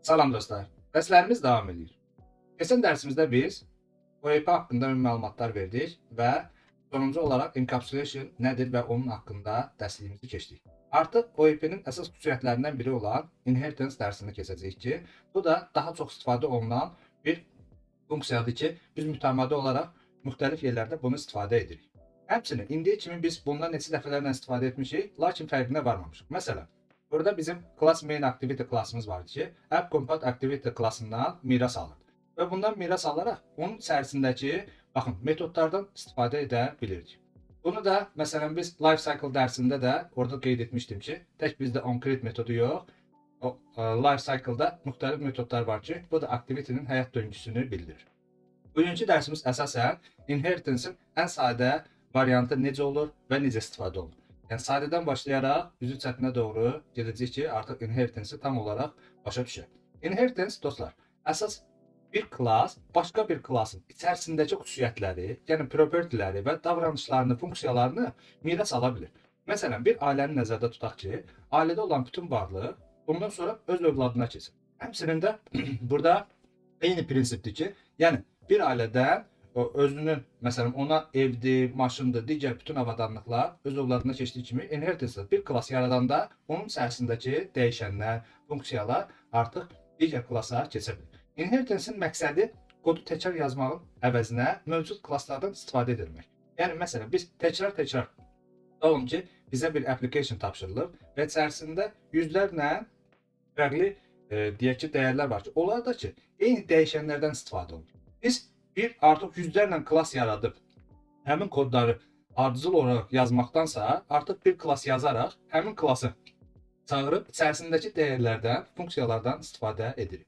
Salam dostlar. Dərslərimiz davam edir. Keçən dərsimizdə biz OEP haqqında ümumi məlumatlar verdik və sonuncu olaraq encapsulation nədir və onun haqqında dərsliyimizi keçdik. Artıq OEP-nin əsas xüsusiyyətlərindən biri olan inheritance dərsini keçəcəyik ki, bu da daha çox istifadə olunan bir funksiyadır ki, biz mütəmadi olaraq müxtəlif yerlərdə bunu istifadə edirik. Həmçinin indiyə kimi biz bundan neçə dəfələrlə istifadə etmişik, lakin fərqinə varmamışıq. Məsələn, burada bizim class main activity classımız vardı ki, app compat activity classından miras alırdı. Və bundan miras alaraq onun içərisindəki, baxın, metodlardan istifadə edə bilirdik. Bunu da məsələn biz life cycle dərsində də orada qeyd etmişdim ki, tək bizdə onCreate metodu yox, o life cycle-da müxtəlif metodlar var ki, bu da activity-nin həyat döngüsünü bildirir. Bugünkü dərsimiz əsasən inheritance-in ən sadə variantı necə olur və necə istifadə olunur. Yəni sadədən başlayaraq üzü çətinə doğru gedəcəyik ki, artıq inheritance-i tam olaraq başa düşək. Inheritance dostlar, əsas bir class başqa bir classın içərisindəki xüsusiyyətləri, yəni propertyləri və davranışlarını, funksiyalarını miras ala bilir. Məsələn, bir ailəni nəzərdə tutaq ki, ailədə olan bütün varlıq bundan sonra öz övladına keçir. Həmçinin də burada eyni prinsipdir ki, yəni bir ailədən o özünün, məsələn, ona evdir, maşındır, digər bütün avadanlıqlar öz övladına keçdiyi kimi inheritance bir class yaradanda onun içərisindəki dəyişənlər, funksiyalar artıq digər classa keçə bilir. Inheritance-in məqsədi kodu təkrar yazmağın əvəzinə mövcud classlardan istifadə edilmək. Yəni məsələn biz təkrar-təkrar tutalım ki, bizə bir application tapşırılıb və içərisində yüzlərlə fərqli deyək ki, dəyərlər var ki, onlar da ki, eyni dəyişənlərdən istifadə olunur. Biz bir artıq yüzlərlə class yaradıb həmin kodları ardıcıl olaraq yazmaqdansa, artıq bir class yazaraq həmin classı çağırıb içərisindəki dəyərlərdən, funksiyalardan istifadə edirik.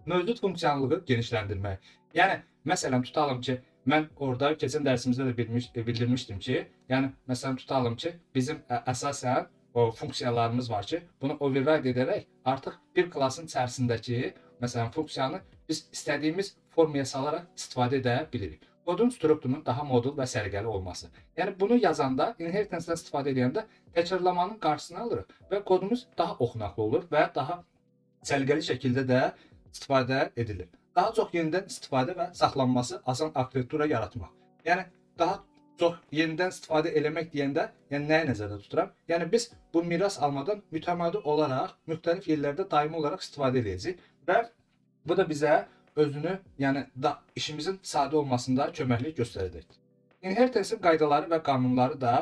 Mövcud funksionallığı genişləndirmək. Yəni məsələn tutalım ki, mən orada keçən dərsimizdə də bildirmişdim ki, yəni məsələn tutalım ki, bizim əsasən o funksiyalarımız var ki, bunu override edərək artıq bir classın içərisindəki məsələn funksiyanı biz istədiyimiz formaya salaraq istifadə edə bilirik. Kodun strukturunun daha modul və səliqəli olması. Yəni bunu yazanda, inheritance-dan istifadə edəndə təkrarlamanın qarşısını alırıq və kodumuz daha oxunaqlı olur və daha səliqəli şəkildə də istifadə edilir. Daha çox yenidən istifadə və saxlanması asan arxitektura yaratmaq. Yəni daha çox yenidən istifadə eləmək deyəndə, yəni nəyi nəzərdə tuturam? Yəni biz bu miras almadan mütəmadi olaraq müxtəlif yerlərdə daimi olaraq istifadə edəcəyik və bu da bizə özünü, yəni da işimizin sadə olmasında köməklik göstərəcəkdir. Inheritance-in qaydaları və qanunları da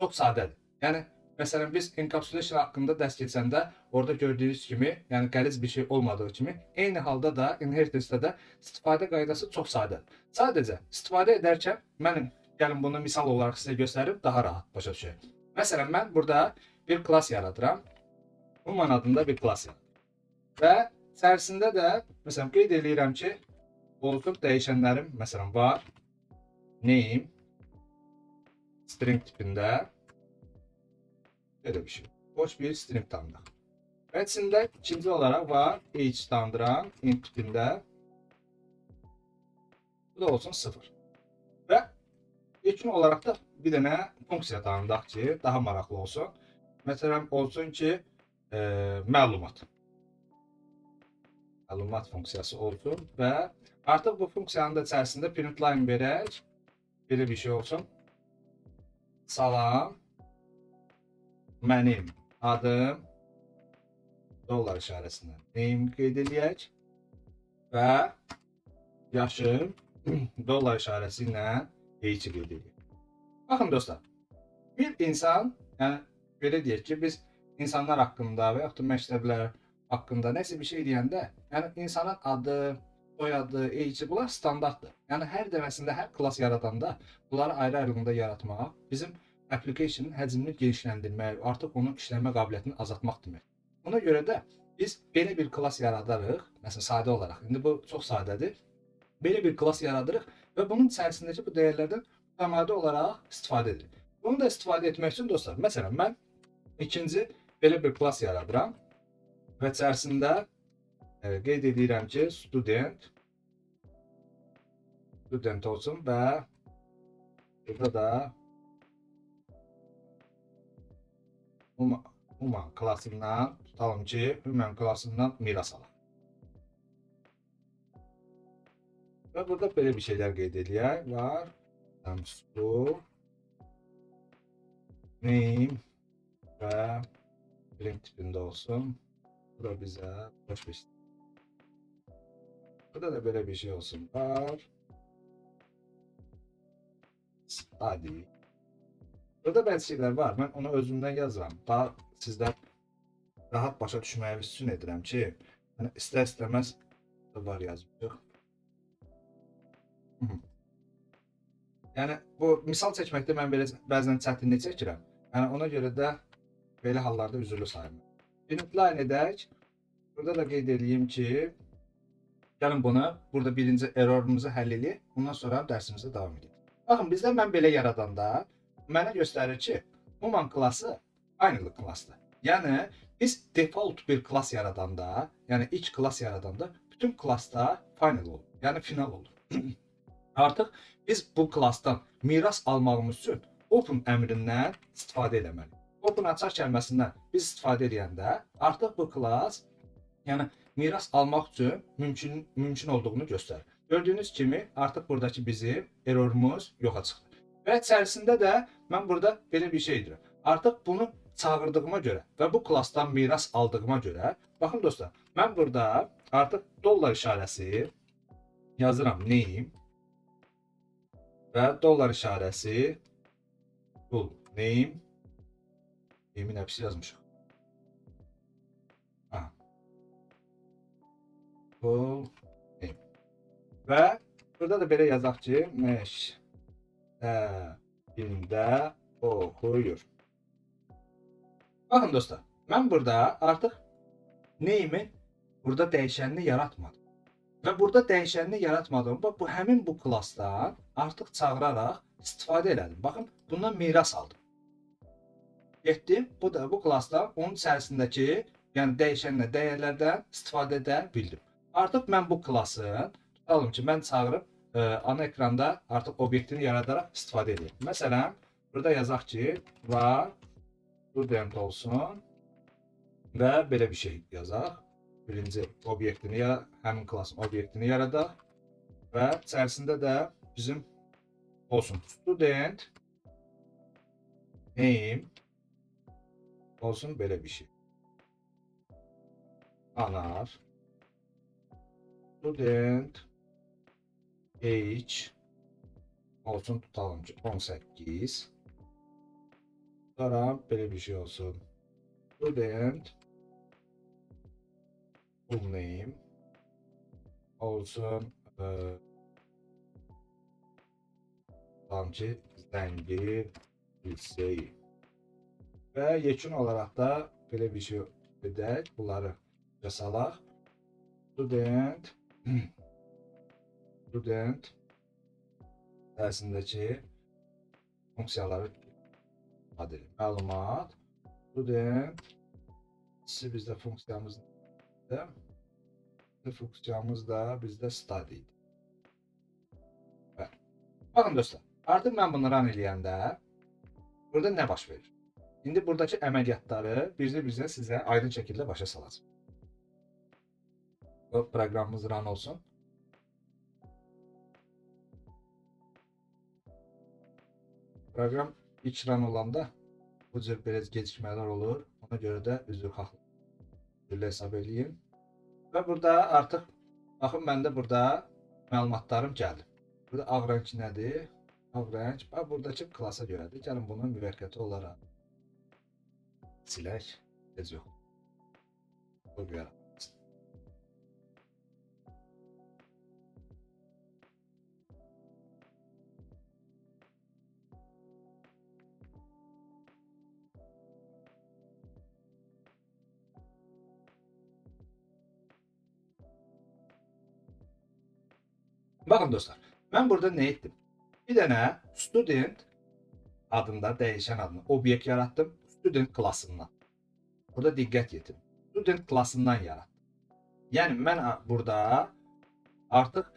çox sadədir. Yəni məsələn biz encapsulation haqqında dərs keçəndə orada gördüyünüz kimi, yəni qəliz bir şey olmadığı kimi, eyni halda da inheritance-də də istifadə qaydası çox sadədir. Sadəcə istifadə edərkən mənim gəlin bunu misal olaraq sizə göstərim, daha rahat başa düşək. Məsələn mən burada bir class yaradıram. Human adında bir class yaradıram. Və içərisində də məsələn qeyd eləyirəm ki, olsun dəyişənlərim məsələn var. Name string tipində belə bir şey. Boş bir string tanıdıq. Və içində ikinci olaraq var age tanıdıram int tipində. Bu da olsun 0. Və ilkin olaraq da bir dənə funksiya tanıdaq ki, daha maraqlı olsun. Məsələn olsun ki, məlumat. Məlumat funksiyası olsun və artıq bu funksiyanın da içərisində print line verək. Belə bir şey olsun. Salam. Mənim adım dollar işarəsindən name qeyd eləyək və yaşım dollar işarəsi ilə age qeyd eləyək. Baxın dostlar, bir insan, yəni belə deyək ki, biz insanlar haqqında və yaxud da məktəblər haqqında nəsə bir şey deyəndə, yəni insanın adı, soyadı, age bunlar standartdır. Yəni hər dəfəsində hər class yaradanda bunları ayrı-ayrılığında yaratmaq bizim application-ın həcmini genişləndirmək, artıq onun işləmə qabiliyyətini azaltmaq demək. Ona görə də biz belə bir class yaradarıq, məsələn sadə olaraq. İndi bu çox sadədir. Belə bir class yaradırıq və bunun içərisindəki bu dəyərlərdən mütəmadi olaraq istifadə edirik. Bunu da istifadə etmək üçün dostlar, məsələn mən ikinci belə bir class yaradıram və içərisində qeyd edirəm ki, student olsun və burada da human classından tutalım ki, human classından miras alaq. Və burada belə bir şeylər qeyd eləyək. Var. School name və string tipində olsun. Bu da bizə boş bir şey. Burada da belə bir şey olsun. Var. Study. Burada bəzi şeylər var. Mən onu özümdən yazıram. Daha sizlər rahat başa düşməyiniz üçün edirəm ki, yəni istər-istəməz var yazmışıq. Hı -hı. Yəni bu misal çəkməkdə mən belə bəzən çətinlik çəkirəm. Yəni ona görə də belə hallarda üzürlü sayıram. Print edək. Burada da qeyd edeyim ki, gəlin bunu burada birinci errorumuzu həll eləyək. Bundan sonra dərsimizə davam edək. Baxın, bizdə mən belə yaradanda mənə göstərir ki, human klası aynılı klassdır. Yəni biz default bir klass yaradanda, yəni ilk klass yaradanda bütün klassda final olur. Yəni final olur. Artıq biz bu klassdan miras almağımız üçün open əmrindən istifadə eləməliyik. Open açar kəlməsindən biz istifadə edəndə artıq bu klass, yəni miras almaq üçün mümkün olduğunu göstərir. Gördüyünüz kimi artıq buradakı bizim errorumuz yoxa çıxdı. Və içərisində də mən burada belə bir şey edirəm. Artıq bunu çağırdığıma görə və bu klassdan miras aldığıma görə, baxın dostlar, mən burada artıq dollar işarəsi yazıram name və dollar işarəsi full name. Name'in hepsi yazmışıq. Aha. Full name. Və burada da belə yazaq ki, məktəbində oxuyur. Baxın dostlar, mən burada artıq name'i burada dəyişənini yaratmadım. Və burada dəyişənini yaratmadım. Bax, bu həmin bu klassdan artıq çağıraraq istifadə elədim. Baxın, bundan miras aldım. Getdim, bu da bu klassdan onun içərisindəki, yəni dəyişənlə dəyərlərdən istifadə edə bildim. Artıq mən bu klassın, tutalım ki, mən çağırıb ana ekranda artıq obyektini yaradaraq istifadə edirəm. Məsələn, burada yazaq ki, var student olsun və belə bir şey yazaq. Birinci obyektini, həmin klassın obyektini yaradaq və içərisində də bizim olsun student name olsun belə bir şey. Anar student age olsun, tutalım ki 18. Sonra belə bir şey olsun. Student full name olsun. Tutalım ki Zəngir Liseyi. Və yekun olaraq da belə bir şey edək. Bunları salaq. Student dərsindəki funksiyaları ifadə edir. Məlumat student bizdə funksiyamız da bizdə study idi. Bəli. Baxın dostlar, artıq mən bunu run eləyəndə burada nə baş verir? İndi buradakı əməliyyatları bircə-bircə sizə aydın şəkildə başa salacağım. Bu proqramımız run olsun. Proqram ilk run olanda bu cür belə gecikmələr olur. Ona görə də üzr xahlayıram. Üzrlə hesab eləyin. Və burada artıq baxın, məndə burada məlumatlarım gəldi. Burada ağ rəng nədir? Ağ rəng bax buradakı klassa görədir. Gəlin bunu müvəqqəti olaraq silək. Heç yox. Bu görə. Baxın dostlar, mən burada nə etdim? Bir dənə student adında dəyişən adını obyekt yaratdım student klassından. Burada diqqət yetirin. Student klassından yaratdım. Yəni mən burada artıq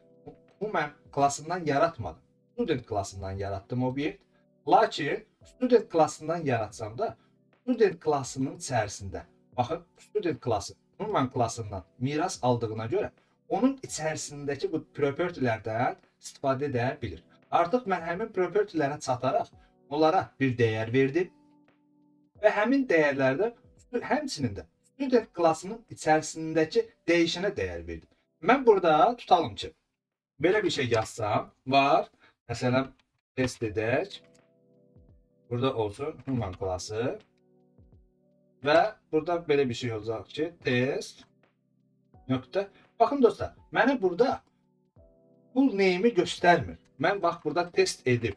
human klassından yaratmadım. Student klassından yaratdım obyekt. Lakin student klassından yaratsam da student klassının içərisində, baxın, student klassı human klassından miras aldığına görə Onun içərisindəki bu property-lərdən istifadə edə bilir. Artıq mən həmin property-lərə çataraq onlara bir dəyər verdim və həmin dəyərlərdə həmçinin də student classının içərisindəki dəyişənə dəyər verdim. Mən burada tutalım ki, belə bir şey yazsam, var. Məsələn, test edək. Burada olsun human classı. Və burada belə bir şey olacaq ki, test nöqtə. Baxın dostlar, mənə burada full name'i göstərmir. Mən bax burada test edib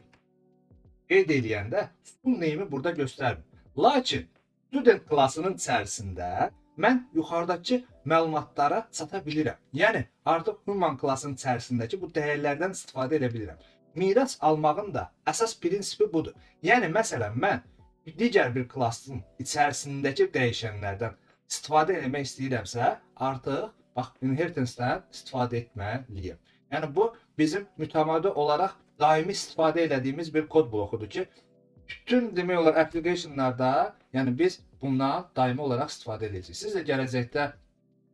qeyd eləyəndə full name'i burada göstərmir. Lakin student classının içərisində mən yuxarıdakı məlumatlara çata bilirəm. Yəni artıq human classının içərisindəki bu dəyərlərdən istifadə edə bilirəm. Miras almağın da əsas prinsipi budur. Yəni məsələn, mən digər bir classın içərisindəki dəyişənlərdən istifadə etmək istəyirəmsə, artıq bax inheritance-dən istifadə etməliyəm. Yəni bu bizim mütəmadi olaraq daimi istifadə elədiyimiz bir kod blokudur ki, bütün demək olar applicationlarda, yəni biz bundan daimi olaraq istifadə edəcəyik. Siz də gələcəkdə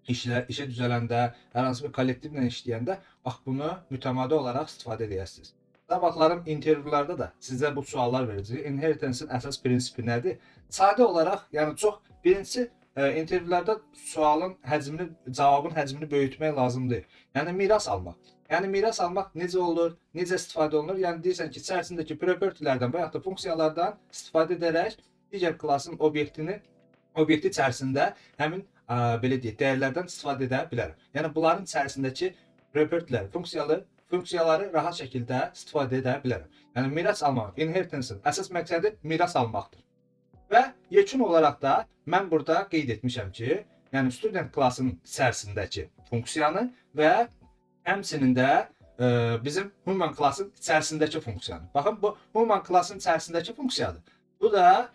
işə düzələndə, hər hansı bir kollektivlə işləyəndə bax bunu mütəmadi olaraq istifadə edəsiniz. Sabahlarım intervyularda da sizə bu suallar verəcək. Inheritance-in əsas prinsipi nədir? Sadə olaraq, yəni çox birincisi intervyularda sualın həcmini, cavabın həcmini böyütmək lazım deyil. Yəni miras almaq. Yəni miras almaq necə olur, necə istifadə olunur? Yəni deyirsən ki, içərisindəki property-lərdən və yaxud da funksiyalardan istifadə edərək digər classın obyekti içərisində həmin belə deyək, dəyərlərdən istifadə edə bilərəm. Yəni bunların içərisindəki property-lər, funksiyaları rahat şəkildə istifadə edə bilərəm. Yəni miras almaq, inheritance-in əsas məqsədi miras almaqdır. Və yekun olaraq da mən burada qeyd etmişəm ki, yəni student classının içərisindəki funksiyanı və həmçinin də bizim human classın içərisindəki funksiyanı. Baxın, bu human classın içərisindəki funksiyadır. Bu da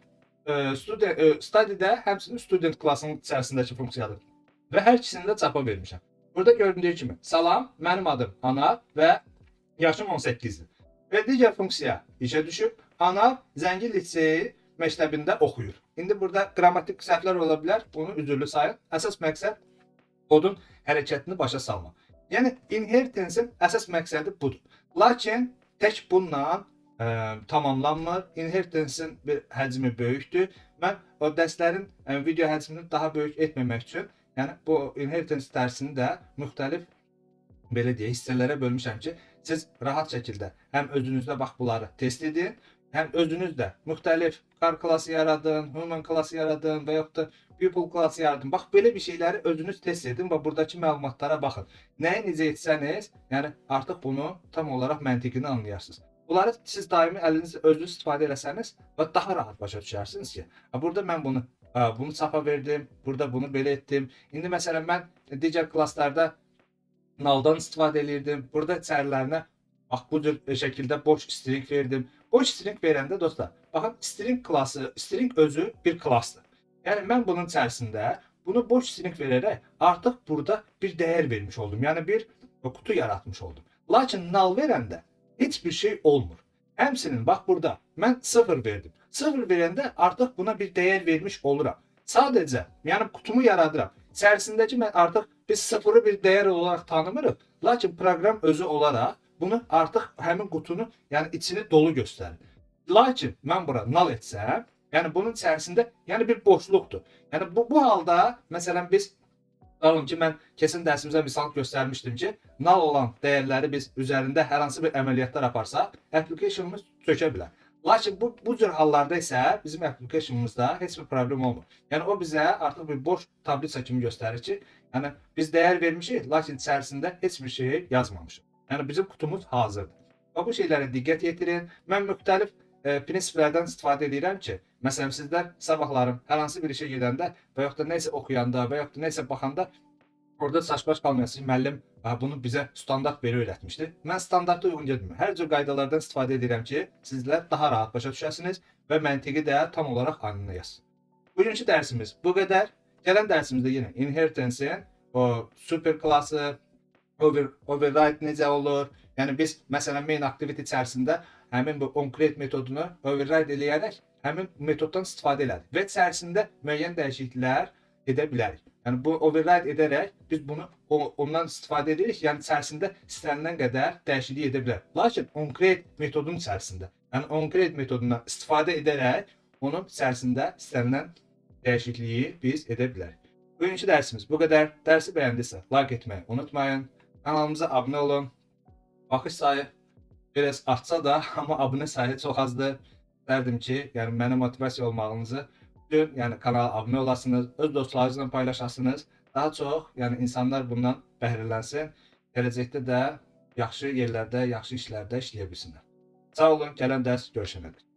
study-də həmçinin student classının içərisindəki funksiyadır. Və hər ikisini də çapa vermişəm. Burada göründüyü kimi, salam, mənim adım Anar və yaşım 18-dir. Və digər funksiya işə düşüb. Anar Zəngin liseyi məktəbində oxuyur. İndi burada qrammatik səhvlər ola bilər. Bunu üzürlü sayın. Əsas məqsəd kodun hərəkətini başa salmaq. Yəni inheritance-in əsas məqsədi budur. Lakin tək bununla tamamlanmır. Inheritance-in bir həcmi böyükdür. Mən o dərslərin video həcmini daha böyük etməmək üçün, yəni bu inheritance dərsini də müxtəlif belə deyək, hissələrə bölmüşəm ki, siz rahat şəkildə həm özünüzdə bax bunları test edin, həm özünüz də müxtəlif car classı yaradın, human classı yaradın və yaxud da people classı yaradın. Bax belə bir şeyləri özünüz test edin və buradakı məlumatlara baxın. Nəyi necə etsəniz, yəni artıq bunu tam olaraq məntiqini anlayarsınız. Bunları siz daimi əlinizlə özünüz istifadə eləsəniz və daha rahat başa düşərsiniz ki, ha, burada mən bunu çapa verdim, burada bunu belə etdim. İndi məsələn mən digər classlarda nulldan istifadə eləyirdim. Burada içərilərinə bax bu cür şəkildə boş string verdim. Boş string verəndə dostlar, baxın, string classı, string özü bir classdır. Yəni mən bunun içərisində bunu boş string verərək artıq burada bir dəyər vermiş oldum. Yəni bir kutu yaratmış oldum. Lakin null verəndə heç bir şey olmur. Həmçinin bax burada mən 0 verdim. 0 verəndə artıq buna bir dəyər vermiş oluram. Sadəcə, yəni kutumu yaradıram. İçərisindəki mən artıq biz sıfırı bir dəyər olaraq tanımırıq. Lakin proqram özü olaraq bunu artıq həmin qutunu, yəni içini dolu göstərir. Lakin mən bura null etsəm, yəni bunun içərisində yəni bir boşluqdur. Yəni bu halda məsələn biz tutalım ki, mən keçən dərsimizə misal göstərmişdim ki, null olan dəyərləri biz üzərində hər hansı bir əməliyyatlar aparsaq, applicationımız çökə bilər. Lakin bu cür hallarda isə bizim applicationımızda heç bir problem olmur. Yəni o bizə artıq bir boş tablitsa kimi göstərir ki, yəni biz dəyər vermişik, lakin içərisində heç bir şey yazmamışıq. Yəni bizim qutumuz hazırdır. Və bu şeylərə diqqət yetirin. Mən müxtəlif prinsiplərdən istifadə edirəm ki, məsələn sizlər sabahlarım hər hansı bir işə gedəndə və yaxud da nəsə oxuyanda və yaxud da nəsə baxanda orada çaşbaş qalmayasınız. Müəllim bunu bizə standart belə öyrətmişdi. Mən standarta uyğun getmirəm. Hər cür qaydalardan istifadə edirəm ki, sizlər daha rahat başa düşəsiniz və məntiqi də tam olaraq anlayasınız. Bugünkü dərsimiz bu qədər. Gələn dərsimizdə yenə inheritance-in o super classı, override necə olur? Yəni biz məsələn main activity içərisində həmin bu onCreate metodunu override eləyərək həmin metoddan istifadə elədik və içərisində müəyyən dəyişikliklər edə bilərik. Yəni bu override edərək biz bunu ondan istifadə edirik. Yəni içərisində istənilən qədər dəyişiklik edə bilər. Lakin onCreate metodunun içərisində, yəni onCreate metodundan istifadə edərək onun içərisində istənilən dəyişikliyi biz edə bilərik. Bugünkü dərsimiz bu qədər. Dərsi bəyəndisə like etməyi unutmayın. Kanalımıza abunə olun. Baxış sayı biraz artsa da, amma abunə sayı çox azdır. İstərdim ki, yəni mənə motivasiya olmağınızı üçün, yəni kanala abunə olasınız, öz dostlarınızla paylaşasınız. Daha çox, yəni insanlar bundan bəhrələnsin. Gələcəkdə də yaxşı yerlərdə, yaxşı işlərdə işləyə bilsinlər. Sağ olun, gələn dərs görüşənədək.